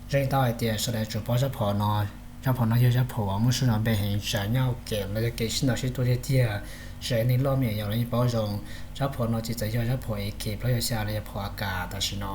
Ntseeg tau hais tias sawv daws tsuas paub rab phom no. Rab phom no yog rab phom uas muaj sub nrov npe heev, tsam nyob hauv game los yog game sib ntaus sib tua tiag tiag, tsis hais neeg loj mem yau los yeej paub zoo. Rab phom no tsis txawm yog rab phom A K plaub yog xya los yog phom A K tam sim no.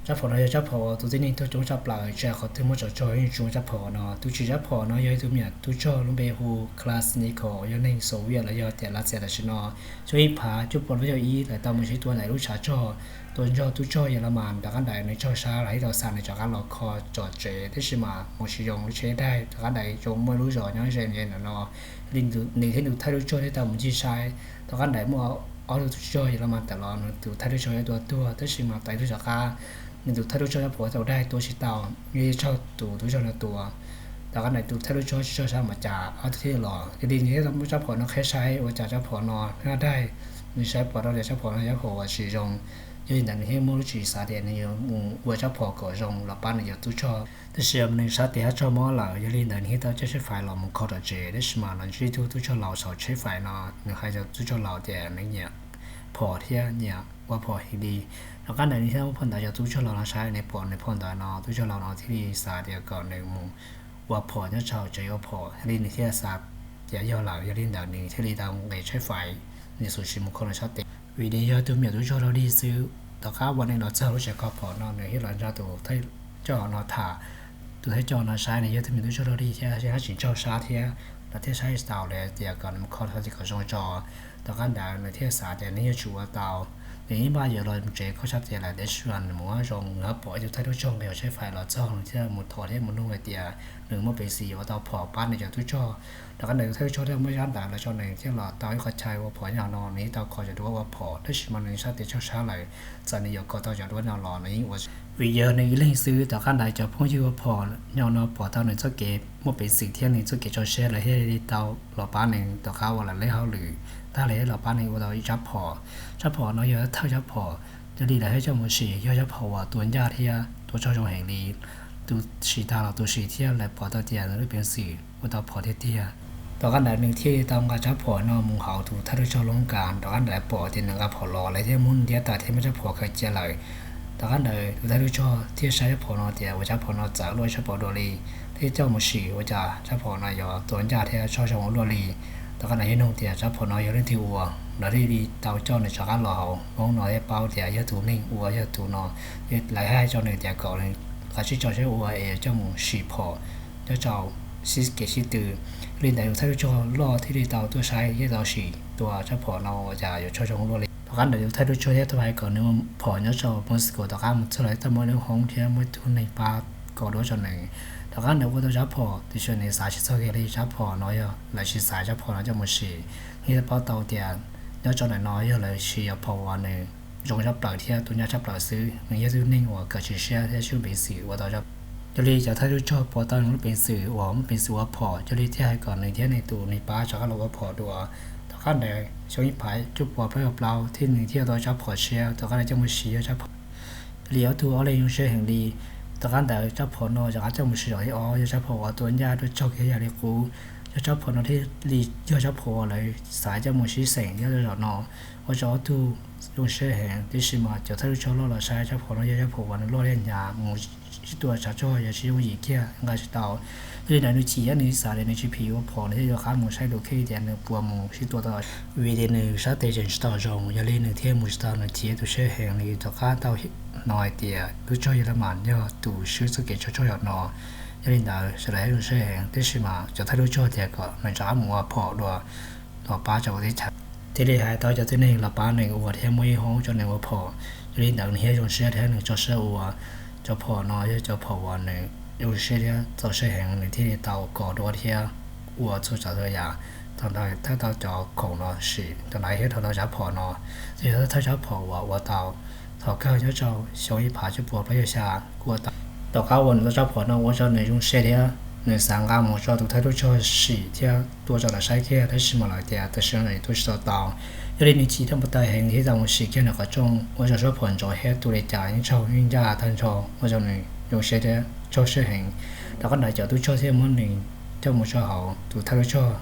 Rab phom no yog rab phom uas tus tib neeg tuag coob tshaj plaws, tsis hais qhov twg muab tso tsog yeej tsoo rab phom no. Tus tsim rab phom no yog ib tug me nyuam tub rog lub npe hu Kalashnikov, yog neeg Soviet los yog tias Lav Xias tam sim no. Xyoo ib phav cuaj pua plaub caug ib lawv tau mus sib tua ntawm lub tshav tsog, tua nrog tub rog Yelamas. Tom qab ntawd nws raug sab lawm thiab tau xa nws rov qab los kho tsom tsev, tab sis mas mus tsis zoo, lub tsheb daig. Tom qab ntawd zoo muaj lub zos nyob ze ze ntawm no, yog li nws thiab nws tus thawj tub rog thiaj tau mus ncig saib. Tom qab ntawd muaj ob tug tub rog Yelamas tawm los, nws tus thawj tub rog yuav tua tuag, tab sis mas tau ib tug rov qab, nws tus thawj tub rog rab phom tau daig tua tsis tau, nws thiaj raug tus tub rog no tua. Tom qab ntawd tus thawj tub rog tsis raug sab npaum cas, ob tug thiaj los, yog li nws thiaj muab rab phom no qhib saib ua cas rab phom no daig. Nws saib pom rau tias rab phom no yog rab phom uas tsis zoo, yog li ntawd nws thiaj muaj lub tswv xav tias nws yuav mus ua rab phom kom zoo los pab nws cov tub rog. Tab sis nws sab tes hab raug mob lawm, yog li ntawd nws thiaj tau caij tsheb fais los mus kho tom tsev, tab sis mas los ntsib ib tug tub rog laus saum tsheb fais no, nws hais cov tub rog laus tias nws nyiam phom thiab nyiam ua phom heev li. Tom qab ntawd nws thiaj muab phau ntawv cov tub rog laus no saib, nws pom nws phau ntawv no, tub rog laus no thiaj li xav tias kom nws mus ua phom nyob rau hauv tsev ua phom, yog li nws thiaj xav tias yog lawm, yog li ntawd nws thiaj li tau nqes tsheb fais, nws xub tsis mus kho nws sab tes, vim nws yog tug me nyuam tub rog loj dig xwb. Tom qab uas nws los txog lub tsev kho phom no nws thiaj los nrog tus thawj coj no tham. Tus thawj coj no saib nws yog tug me nyuam tub rog loj dig thiab, hab tsis raug sab thiab, lawv thiaj saib tsis taus, lawv tias kom nws mus kho tau kom zoo tso. Tom qab ntawd nws thiaj xav tias nws yuav tsum ua tau. Nws ib npaj yuav los tsev kho sab tes lawm, tab sis nws mus ua zoo nws pom ib tug thawj tub rog nqis hauv tsheb fais los txog, nws thiaj mus thov thiab mus nug hais tias nws muaj peev xwm yuav ua tau phom pab nws cov tub rog. Tom qab ntawd tus thawj tub rog thiaj muab zab ntawv los rau nws thiaj los tau ib qho chaw ua phom nyob no, nws thiaj tau kho cov duab ua phom, tab sis mas nws sab tes raug sab lawm, txawm nws yuav kho tau cov duab no los nws yeej ua, vim yog nws ib leeg xwb. Tom qab ntawd cov phooj ywg ua phom nyob no pom tau nws txoj kev muaj peev xwm thiab nws txoj kev tso siab, lawv thiaj li tau los pab nws. Tom qab uas lawv leb hauj lwm tag lawm thiaj los pab nws ua tau ib rab phom. Rab phom no yog thawj rab phom, yog li lawv thiaj coj mus sim, yog rab phom uas tua ncaj thiab tua tsaug zoo heev li. Tus sim tag los tus sim thiab lawv pom tau tias nws lub peev xwm ua tau phom tiag tiag. Tom qab ntawd nws thiaj li tau nqa rab phom no mus hauv tus thawj tub rog lub kas. Tom qab ntawd pom tias nws nqa phom los, lawv thiaj muab nws ntiab tas thiab muab rab phom khaws cia lawm. Tom qab ntawd tus thawj tub rog thiaj saib rab phom no tias ua rab phom no txawv luaj, rab phom dua li, thiaj coj mus sim ua cas rab phom no yuav tua ncaj thiab tsaug zoo ua luaj li. Tom qab ntawd thiaj nug tias rab phom no yog leej twg ua, lawv thiaj li tau coj nws rov qab los hauv hoob no thiaj paub tias yog tus neeg ua yog tus no. Lawv hais rau nws tias kom nws kav tsij tso siab ua es coj mus sim phom nyob rau sib kev sib tw. Li ntawd tus thawj tub rog loj thiaj li tau tuaj saib thiab tau sim tua rab phom no ua cas yuav tsaug zoo ua luaj li. Tom qab ntawd tus thawj tub rog thiaj tau hais kom nws ua phom nyob rau Moscow, tom qab mus txog lawv thiaj muaj lub hoob thiab muaj ib tug neeg pab kho duab rau nws. Tom qab ntawd ua tau rab phom, tiam sis nws xav tsis txog kiag li rab phom no yog lawv tsis xaiv rab phom no coj mus sim. Nws thiaj paub tau tias nyob rau ntawm no yog lawv siv cov phom uas nws zoo tshaj plaws thiab tua ncaj tshaj plaws xwb. Nws yog tug neeg uas kawm tsis siab thiab tsis muaj peev xwm ua tau. Yog li cov thawj tub rog pom tau nws lub peev xwm uas muaj peev xwm ua phom, yog li thiaj hais kom nws thiab nws tus neeg pab rov qab los ua phom dua. Tom qab ntawd xyoo ib phav cuaj pua plaub caug plaub thiab nws thiaj tau rab phom tshiab, tom qab ntawd coj mus sim yog rab phom li ob tug ob leeg zoo siab heev li. Tom qab ntawd rab phom no rov qab coj mus sim zaum thib ob, yog rab phom uas tua ncaj dua tsaug kiag yam li qub. Yog rab phom no thiaj li yog rab phom uas lawv xaiv coj mus sib xeem nyob rau zaum no, ua rau ob tug zoo siab heev. Tiam sis mas cov thawj tub rog loj los saib rab phom no yog rab phom uas nws loj li hnyav, mus sib tua tshav rog yog tsis yooj yim kiag, nqa tsis tau. Yog li ntawd nws chim thiab nws xav tias nws tsis phim ua phom, nws thiaj rov qab mus saib tus kheej tias nws puas mus sib tua tau, vim tias nws sab tes tseem tsis tau zoo. Yog li nws thiaj mus tsis tau, nws chim thiab tu siab heev. Nws rov qab tau hnov hais tias tub rog Yelamas yog tus swb txoj kev tso tsog zaum no. Yog li ntawd sawv daws thiaj zoo siab heev, tiam sis mas cov thawj tub rog tias kom nws rov qab mus ua phom dua los pab rau ua teb chaws. Thiaj li hais tau cov tib neeg los pab nws ua thiab muaj ib hoob rau nws ua phom. Yog li ntawd nws thiaj zoo siab thiab nws tso siab ua. Cov phom no yog cov phom uas nws zoo siab thiab txaus siab heev, nws thiaj li tau kho duab thiab ua txhua tsav txhua yam. Thaum ntawd thawj tau cov khoom no sim, thaum ntawd thiaj tau rab phom no, yog thawj rab phom uas ua tau. Thaum kawg nyob rau xyoo ib phav cuaj pua plaub caug xya kuj ua tau. Tom qab uas nws tau rab phom no ua rau nws zoo siab thiab nws xav nqa mus rau tus thawj tub rog sim thiab tua rau lawv saib kiag, tab sis mas lawv tias tam sim no nws tua tsis tau tau. Yog li nws chim thiab npau taws heev, nws thiaj tau mus sim kiag nws qhov rooj, ua rau rab phom ntsov thiab tua li cas yeej tsaug yeej ncaj tag nrho, ua rau nws zoo siab thiab tsaug siab heev. Tom qab ntawd cov tub rog thiaj muab nws coj mus rau hauv tus thawj tub rog.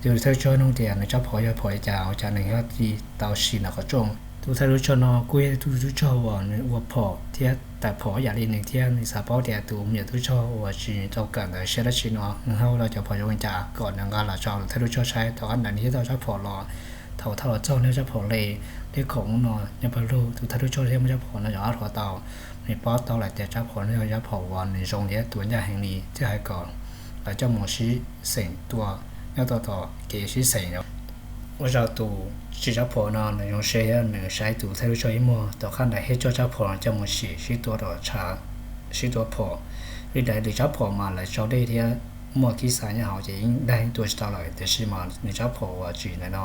Tus thawj tub rog nug tias nws rab phom yog phom li cas ua cas nws thiaj li tau sim nws qhov rooj. Tus thawj tub rog no kuj yog tus tub rog uas nws ua phom thiab tawm phom ib yam li nws thiab. Nws xav paub tias tus me nyuam tub rog uas tsis tau kawm ntawv siab dab tsi no nws ho ua rau cov phom zoo li cas kom nws nqa los rau tus thawj tub rog saib. Tom qab ntawd nws thiaj tau rab phom los. Thaum thauj los txog nws rab phom li, tej khoom no nyob pawg lug, tus thawj tub rog thiaj muab rab phom no yov ob hluav taus. Nws paub tau lawm tias rab phom no yog rab phom uas nws zoo thiab tua ncaj heev li, thiaj hais kom lawv coj mus sib xeem tua nyob tom kev sib xeem. Ua rau tus tswv rab phom no nws zoo siab thiab nws saib tus thawj tub rog ib muag. Tom qab ntawd thiaj coj rab phom no coj mus sim sib tua phom. Li ntawd lwm rab phom mas lawv tsau dej thiab muaj kib xas nyob hauv ces yeej dag tua tsis tau lawm, tiam sis mas nws rab phom uas tswv ntawm no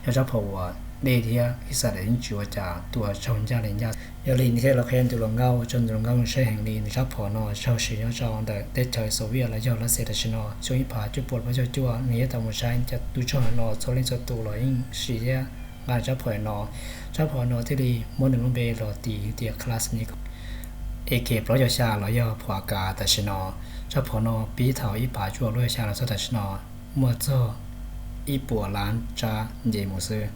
yog rab phom uas dej thiab kib xas lawv yeej tsis ua cas, tua raug ncaj li ncaj. Yog li nws thiaj los qhia nws tus hluas nkauj, ua rau nws tus hluas nkauj zoo siab heev li. Nws rab phom no raug siv nyob rau ntawm teb chaws Soviet los yog Lav Xias tam sim no. Xyoo ib phav cuaj puas plaub caug cuaj nws thiaj tau mus saib cov tub rog no txhua leej txhua tus los yeej siv thiab nqa rab phom no. Rab phom no thiaj li muab nws lub npe los tis tias Kalashnikov A K plaub caug xya los yog phom A K tam sim no. Rab phom no pib thaum ib phav cuaj plaub caug xya los txog tam sim no muaj txog ib puas lab tsab nce mus xwb.